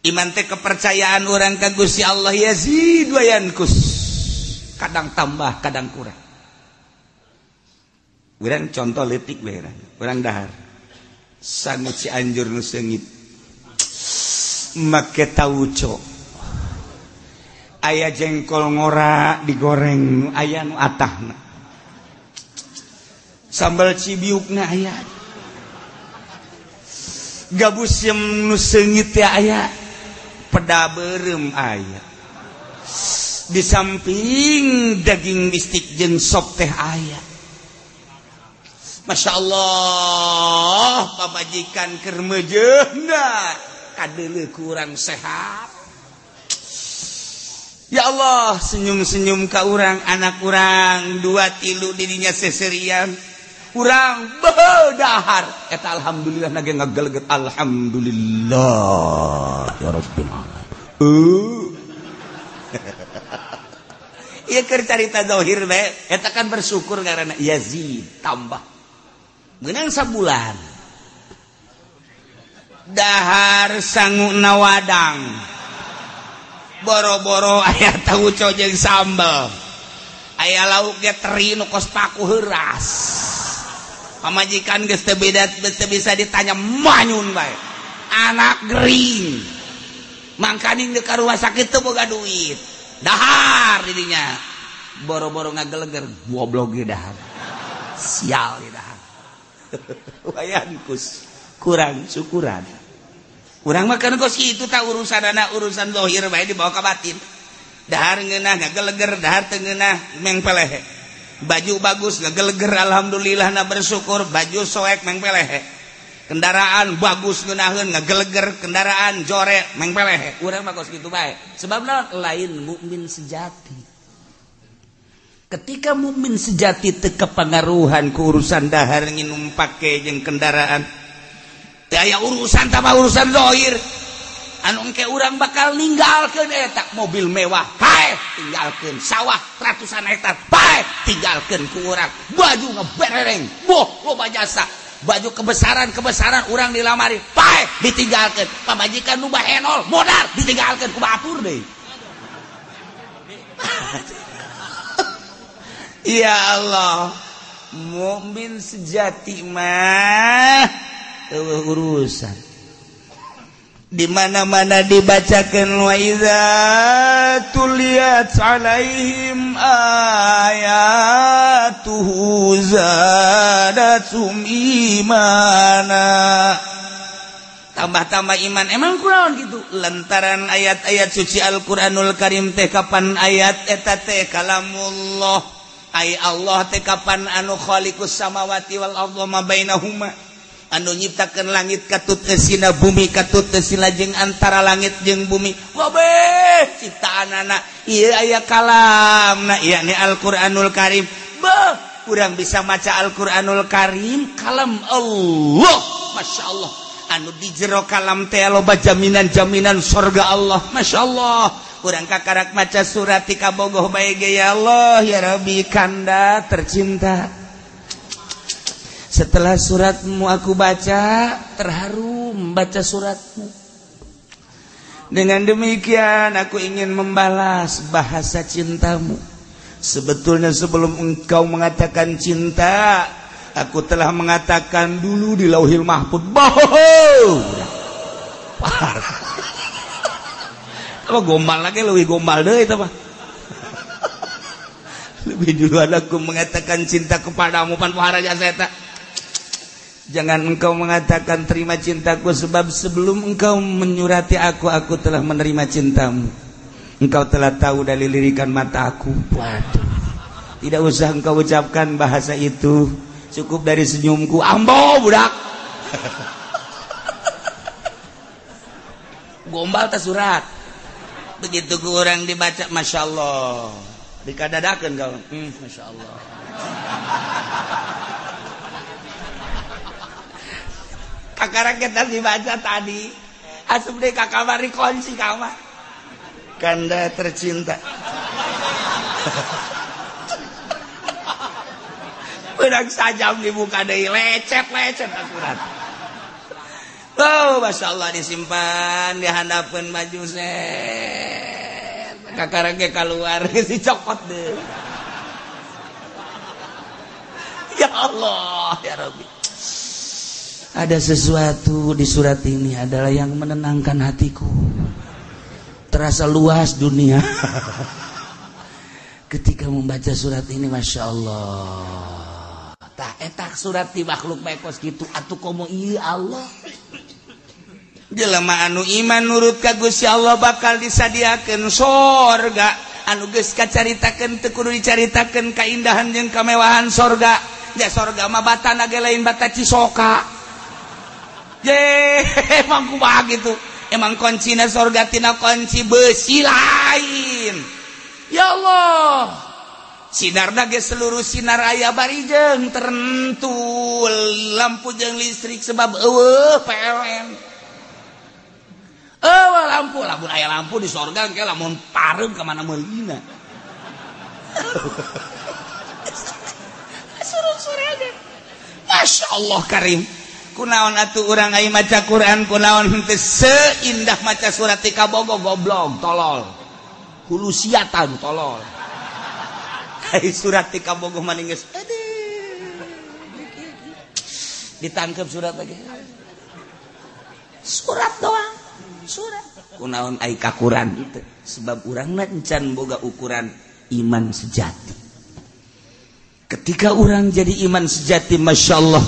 Iman teh kepercayaan orang ka Gusti Allah yazid wa yanqus kadang tambah kadang kurang. Urang contoh leutik bae urang dahar sangu Cianjur nu seungit make tauco aya jengkol ngora digoreng aya nu atahna sambal cibiukna aya gabus yang nu seungit teh aya peda beureum aya di samping daging bistik jeung sop teh aya. Masya Allah pamajikan keur meujeuhna kadeuleu kurang sehat. Ya Allah senyum-senyum ka urang anak urang 2 3 dirinya seserian Urang bedahar eta alhamdulillah nage ngageleget alhamdulillah ya rabbil alamin. Ieu keur carita zahir bae eta kan bersyukur karena yazid tambah. Meunang sabulan. Dahar sanguna wadang. Boro-boro aya tauco jeung sambel. Aya lauk ge teri nu kos paku heuras. Pamajikan geus teu beda teu bisa ditanya manyun bae. Anak gering. Mangkaning deuk ka rumah sakit teu boga duit. Dahar didinya. Boro-boro ngageleger goblok ge dahar. Sial di dahar. Wayan kus kurang syukuran. Urang mah kan kos kitu tah urusanana urusan zahir bae dibawa ka batin. Dahar ngeunah ngageleger, dahar teu ngeunah meng pelehe. Baju bagus ngageleger alhamdulillah na bersyukur, baju soek meng pelehe. Kendaraan bagus ngeunaheun ngageleger, kendaraan jore meng pelehe. Urang mah kos kitu bae. Sebabna lain mukmin sejati. Ketika mukmin sejati teu kapangaruhan ku urusan dahar nginum pake jeung kendaraan. Teu aya urusan tambah urusan zahir. Anu engke urang bakal ninggalkeun eta mobil mewah, paeh tinggalkeun sawah ratusan hektar, paeh tinggalkeun ku urang, baju ngeberereng, boh loba jasa, baju kebesaran-kebesaran urang dilamari, paeh ditinggalkeun, pamajikan nu bahenol, modar ditinggalkeun ku batur deui. Ya Allah, mukmin sejati mah eueuh urusan. Di mana-mana dibacakan wa idza tuliyat alaihim ayatuhu zadatum imana. Tambah-tambah iman. Emang kunaon gitu? Lantaran ayat-ayat suci Al-Qur'anul Karim teh kapan ayat eta teh kalamullah. Ay Allah teh kapan anu khaliqus samawati wal ardi ma bainahuma. Anu nyiptakeun langit katut eusina bumi katut eusina jeung antara langit jeung bumi kabeh ciptaanana ieu aya kalamna ieu ni Al-Qur'anul Karim. Beuh urang bisa maca Al-Qur'anul Karim kalam Allah, masyaallah. Anu di jero kalam teh loba jaminan-jaminan surga Allah, masyaallah. Urang kakarak maca surat ti kabogoh bae ge ya Allah ya Rabbi kanda tercinta. Setelah suratmu aku baca, terharu membaca suratmu. Dengan demikian aku ingin membalas bahasa cintamu. Sebetulnya sebelum engkau mengatakan cinta, aku telah mengatakan dulu di Lauhil Mahfud. Bohong. Parah. Apa gombal lagi lebih gombal deh itu apa? Lebih duluan aku mengatakan cinta kepadamu pan pohara jasa eta. Jangan engkau mengatakan terima cintaku, sebab sebelum engkau menyurati aku, aku telah menerima cintamu. Engkau telah tahu dari lirikan mata aku. Waduh. Tidak usah engkau ucapkan bahasa itu. Cukup dari senyumku. Ambo budak. Gombal tas surat. Begitu ke orang dibaca, Masya Allah. Dikadadakan kau. Masya Allah. Kakara kita dibaca tadi asup deh ka kamar dikunci kamar kanda tercinta. Pedang sajam dibuka deui lecet-lecet surat. Oh, Masya Allah disimpan dihandapeun maju set. Kakara ge kaluar geus dicokot deui. Ya Allah, ya Rabbi. Ada sesuatu di surat ini adalah yang menenangkan hatiku. Terasa luas dunia. Ketika membaca surat ini, Masya Allah. Tah etak surat di makhluk bae kos kitu atuh komo ieu Allah. Jelema anu iman nurut ka Gusti Allah bakal disadiakeun sorga. Anu geus kacaritakeun teu kudu dicaritakeun kaindahan jeung kamewahan sorga. Ya sorga mah batana ge lain bata Cisoka. Je, emang kumaha gitu. Emang kuncina sorga tina kunci besi lain. Ya Allah. Sinarna ge seluruh sinar aya bari jeung tertentu lampu jeung listrik sebab eueuh PLN. Eueuh lampu, lamun aya lampu di sorga engke lamun pareum ka mana meulina. Surut surga. Masya Allah karim. Kunaon atuh urang ai maca Quran kunaon henteu seindah maca surat ti kabogo goblok tolol. Hulusiatan tolol. Ai surat ti kabogo maning geus ditangkep surat lagi. Surat doang, surat. Kunaon ai kakuran teu sebab urangna encan boga ukuran iman sejati. Ketika orang jadi iman sejati, Masya Allah.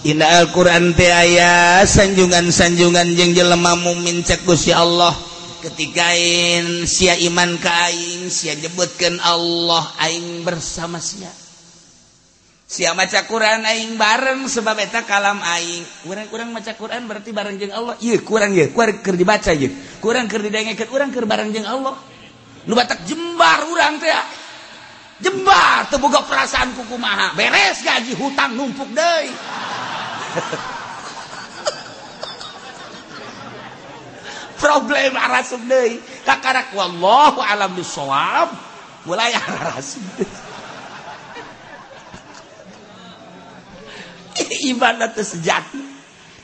Inna Al-Quran teh aya sanjungan-sanjungan jeung jelema mukmin cek Gusti Allah. Ketika sia iman ka aing, sia nyebutkeun Allah, aing bersama sia. Sia maca Quran aing bareng sebab eta kalam aing. Urang-urang maca Quran berarti bareng jeung Allah. Ieu kurang ieu, kurang keur dibaca ieu. Kurang keur didengekeun, urang keur bareng jeung Allah. Nu batak jembar urang teh. Jembar teu boga perasaan kukumaha. Beres gaji hutang numpuk deui. Problem arasup deui. Kakarak wallahu alam bisawab. Mulai arasup deui. Iman teh sejati.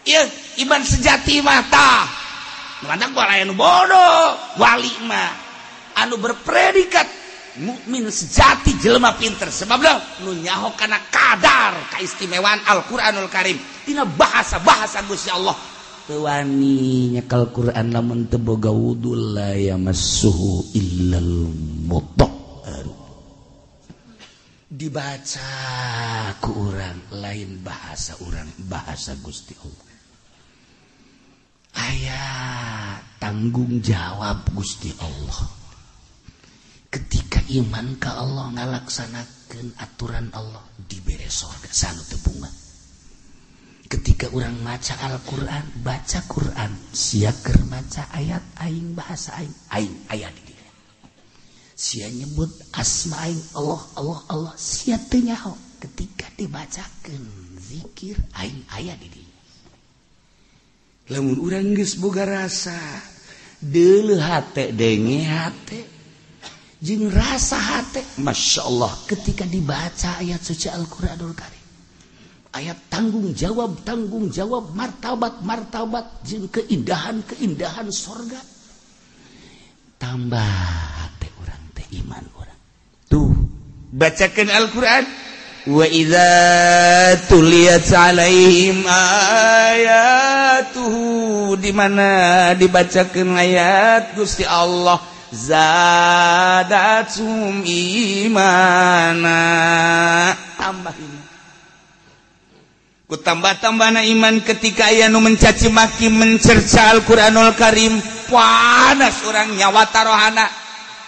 Ieu iman sejati mah tah. Mantap gua anu bodoh, wali mah anu berpredikat mukmin sejati jelema pinter sebab nu nyaho kana kadar kaistimewaan Al-Qur'anul Karim dina bahasa-bahasa Gusti Allah teu wani nyekel Qur'an lamun teu boga wudu la yamassuhu illal mutahhar. Dibaca ku urang lain bahasa urang, bahasa Gusti Allah. Aya tanggung jawab Gusti Allah. Ketika iman ka Allah ngalaksanakeun aturan Allah dibere sorga sanu teu bunga. Ketika urang maca Al-Qur'an, baca Qur'an, sia keur maca ayat aing bahasa aing, aing aya di dieu. Sia nyebut asma aing Allah Allah Allah, sia teu nyaho ketika dibacakeun zikir aing aya di dieu. Lamun urang geus boga rasa deuleuh hate denge hate jeung rasa hate, Masya Allah ketika dibaca ayat suci Al-Qur'anul Karim, ayat tanggung jawab, martabat, martabat jeung keindahan, keindahan sorga, tambah hate urang teh iman urang. Tuh, bacakan Al-Qur'an, wa idza tuliyat alaihim ayatuhu, di mana dibacakan ayat Gusti Allah, zadatsum imana, tambah iman. Ku tambah-tambahna iman ketika aya nu mencaci maki mencerca Al-Qur'anul Karim, panas urang nyawa tarohana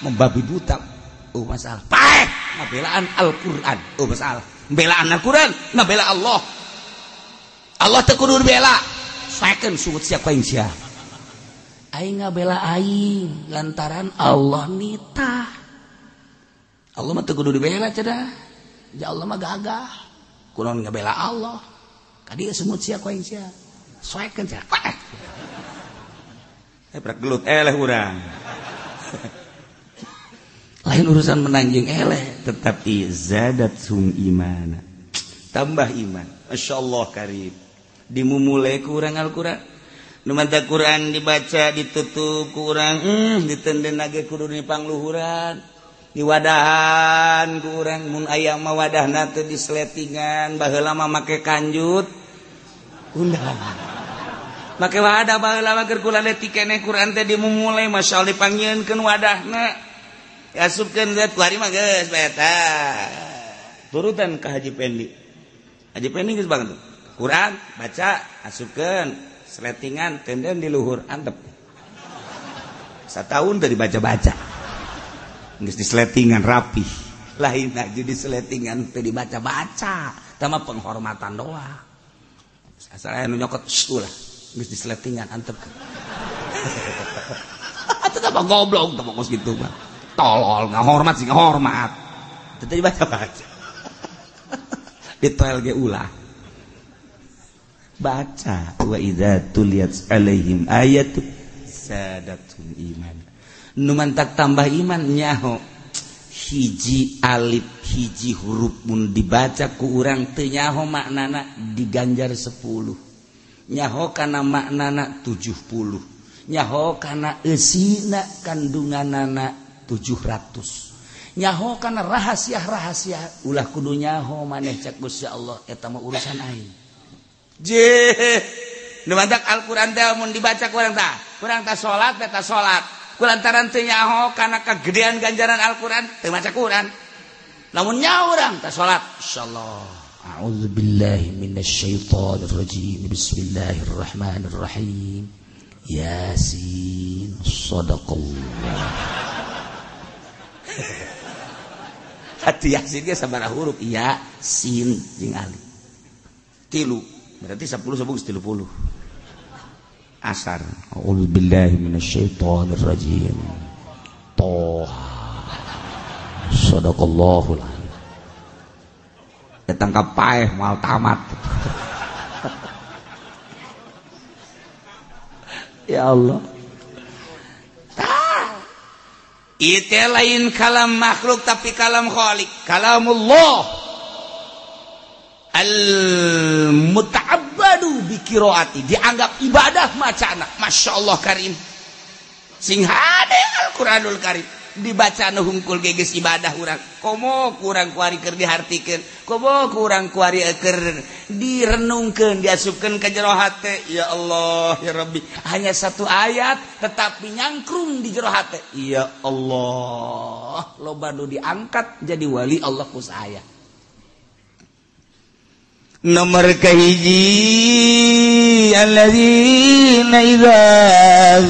membabi buta. Oh masalah paeh ngabelaan Al-Qur'an. Oh masalah belaan Al-Qur'an, ngabela Allah. Allah teu kudu dibela. Saekeun sungut sia ku aing sia. Aing ngabela aing lantaran Allah nitah. Allah mah teu kudu dibela cenah. Ja Allah mah gagah. Kunaon ngabela Allah. Ka dieu semut sia ku aing sia. Soekeun sia. Eh prak gelut eleh urang. Lain urusan menang jeung eleh, tetapi zadat sum imana. Tambah iman. Masyaallah karim. Dimumule ku urang Al-Qur'an. Nu mata Quran dibaca ditutup ku urang, ditenden ge kudu dipangluhuran, diwadahan ku urang mun aya mah wadahna teh disletingan, baheula mah make kanjut undangan. Make wadah baheula mah keur kula leutik keneh Quran teh dimumule masyaallah dipanggieunkeun wadahna. Diasupkeun zat kuari mah geus bae eta. Turutan ka Haji Pendi. Haji Pendi geus banget. Quran baca asupkeun sletingan tenden di luhur antep. Satahun tadi dibaca-baca. Geus disletingan rapi. Lain aja disletingan teu dibaca-baca, tama penghormatan doang. Asal aya nu nyokot ulah geus disletingan antep. Atuh tah goblok tah kos kitu mah. Tolol, ngahormat sih ngahormat. Teu dibaca-baca. Di toel ge ulah. Baca wa idza tuliyat alaihim ayatu sadatum iman. Nu mantak tambah iman nyaho hiji alif hiji huruf mun dibaca ku urang teu nyaho maknana diganjar 10, nyaho kana maknana 70, nyaho kana eusina kandunganana 700, nyaho kana rahasia-rahasia ulah kudu nyaho maneh cak Gusti Allah eta mah urusan aing. Je nu mantak Al-Qur'an teh mun dibaca ku urang tah kurang tah salat teh salat kulantaran teu nyaho kana kagedean ganjaran Al-Qur'an teu maca Qur'an. Lamun nyaho urang tah salat insyaallah. A'udzubillahi minasyaitonir rajim. Bismillahirrahmanirrahim. Yasin sadaqallah. Hati Yasin ge sabaraha huruf? Ya sin jeung alif. 3. Berarti 10 sabung 30. Asar. A'udzubillahi minasyaitonir rajim. Toha. Sadaqallahul azim. Datang ka paeh moal tamat. Ya Allah. Tah. Itu lain kalam makhluk tapi kalam khalik, kalamullah. Al muta'abbadu bi qiraati, dianggap ibadah macana. Masya Allah karim. Sing hade Al-Qur'anul Karim dibaca nu hungkul ge geus ibadah urang. Komo kurang kuari keur dihartikeun, komo kurang kuari keur direnungkeun, diasupkeun ka jero hate. Ya Allah ya Rabbi, hanya satu ayat tetapi nyangkrung di jero hate. Ya Allah, loba nu diangkat jadi wali Allah ku saya. Nomor kahiji alladzina idza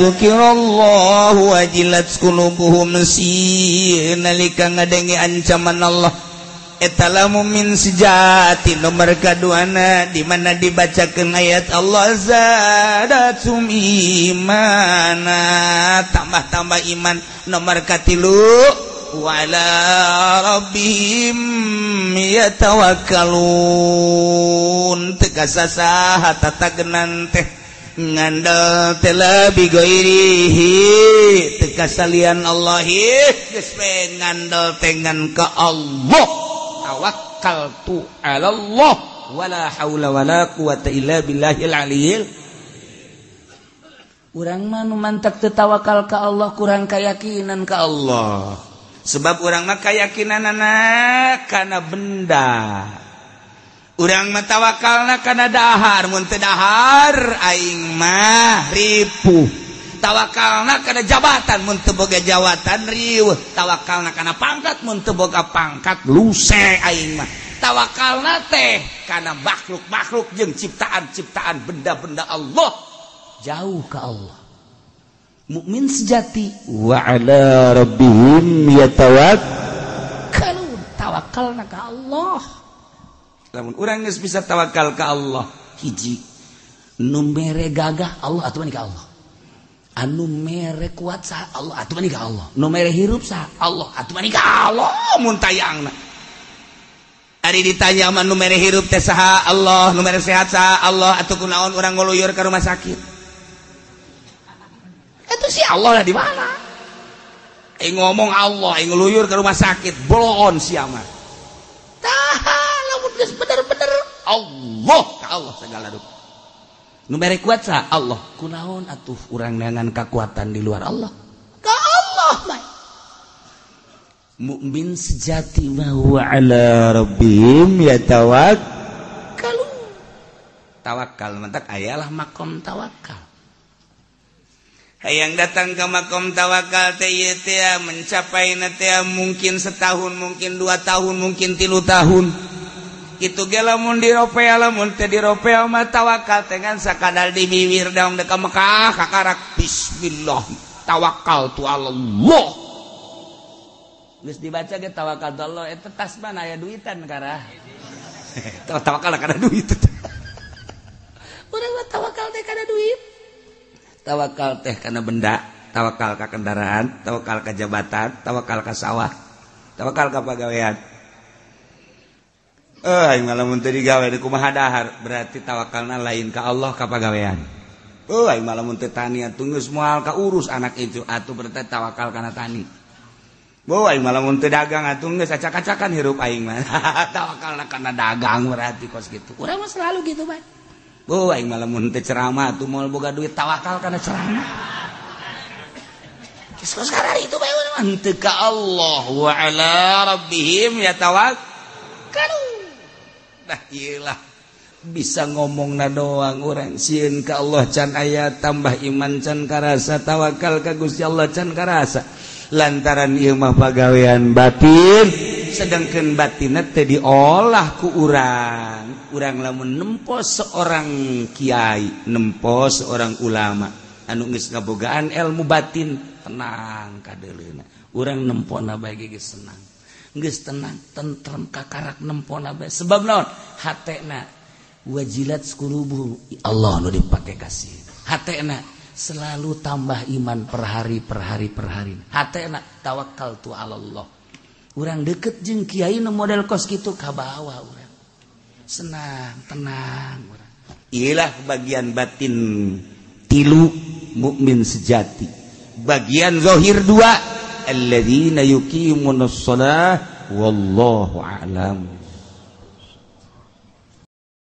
dzukirallahu wajilat qulubuhum nalika ngadenge ancaman Allah eta lamun min sejati. Nomor kaduana di mana dibacakeun ayat Allah zadatum imana, tambah-tambah iman. Nomor katilu wala rabbihim yatawakkalun, teu kasasaha tatagenan teh ngandel teh lebih ghairihi, teu kasalian Allah geus we ngandel teh ngan ka Allah. Tawakkaltu ala Allah wala haula wala quwata illa billahil aliyil. Urang mah nu mantak teu tawakal ka Allah kurang kayakinan ka Allah. Sebab urang mah kayakinanana kana benda. Urang mah tawakalna kana dahar, mun teu dahar aing mah ripuh. Tawakalna kana jabatan, mun teu boga jabatan riweuh. Tawakalna kana pangkat, mun teu boga pangkat luse aing mah. Tawakalna teh kana makhluk-makhluk jeung ciptaan-ciptaan benda-benda Allah. Jauh ka Allah. Mukmin sejati wa ala rabbihim yatawakkalun, tawakalna ka Allah. Lamun urang geus bisa tawakal ka Allah, hiji nu mere gagah Allah atuh ka Allah, anu mere kuat saha Allah atuh ka Allah, nu mere hirup saha Allah atuh ka Allah. Mun tayangna ari ditanya mah nu mere hirup teh saha Allah, nu mere sehat saha Allah, atuh kunaon urang ngoluyur ka rumah sakit? Itu si Allah lah di mana? Ngomong Allah, ngeluyur ke rumah sakit, bolon siapa? Tah, lamun geus bener-bener Allah ka Allah segala rupa. Nu mere kuat saha Allah. Kunaon atuh urang neangan kakuatan di luar Allah? Ka Allah mah. Mukmin sejati mah wa ala rabbihim yatawakkalun. Tawakal mantak ayalah makom tawakal. Hayang datang ke makom tawakal teh mencapai teh mungkin setahun, mungkin 2 tahun, mungkin 3 tahun. Kitu ge lamun diropea, lamun teh diropea mah tawakal teh ngan sakadar di bibir daung deka Mekah kakarak bismillah tawakal tu Allah. Geus dibaca ge tawakal tu Allah eta tas mana aya duitan karah. Tawakal kana duit. Urang mah tawakal teh kana duit. Tawakal teh kana benda, tawakal ka kendaraan, tawakal ka jabatan, tawakal ka sawah, tawakal ka pagawean. Eh, aing mah lamun teu digawe di kumaha dahar, berarti tawakalna lain ka Allah, ka pagawean. Oh, aing mah lamun teu tani atuh geus moal kaurus anak itu, atuh berarti tawakal kana tani. Boh, aing mah lamun teu dagang atuh geus acak-acakan hirup aing mah. Tawakalna kana dagang berarti kos kitu. Urang mah selalu gitu bae. Boh, aing mah lamun teu ceramah atuh moal boga duit, tawakal kana ceramah. Geus kos itu bae urang mah henteu ka Allah, wa ala rabbihim yatawakkalun. Nah, iyalah bisa ngomong na doang, orang sieun ka Allah can aya, tambah iman can karasa, tawakal ka Gusti Allah can karasa, lantaran ieu mah pagawean batin, sedangkan batinna teu diolah ku urang. Urang lamun nempo seorang kiai, nempo seorang ulama anu geus ngabogaan ilmu batin, tenang kadeuleuna. Urang nempona bae geus senang, geus tenang, tentrem, kakarak nempona bae. Sebab naon? Hatena wajilat qulubuhum, Allah nu dipake kasih. Hatena selalu tambah iman per hari, per hari, per hari. Hatena tawakal tu Allah. Urang deket jeung kiai nu model kos kitu, kabawa urang senang, tenang urang. Iyalah bagian batin tilu, mukmin sejati. Bagian zahir dua, alladzina yuqimunas shalah. Wallahu a'lam.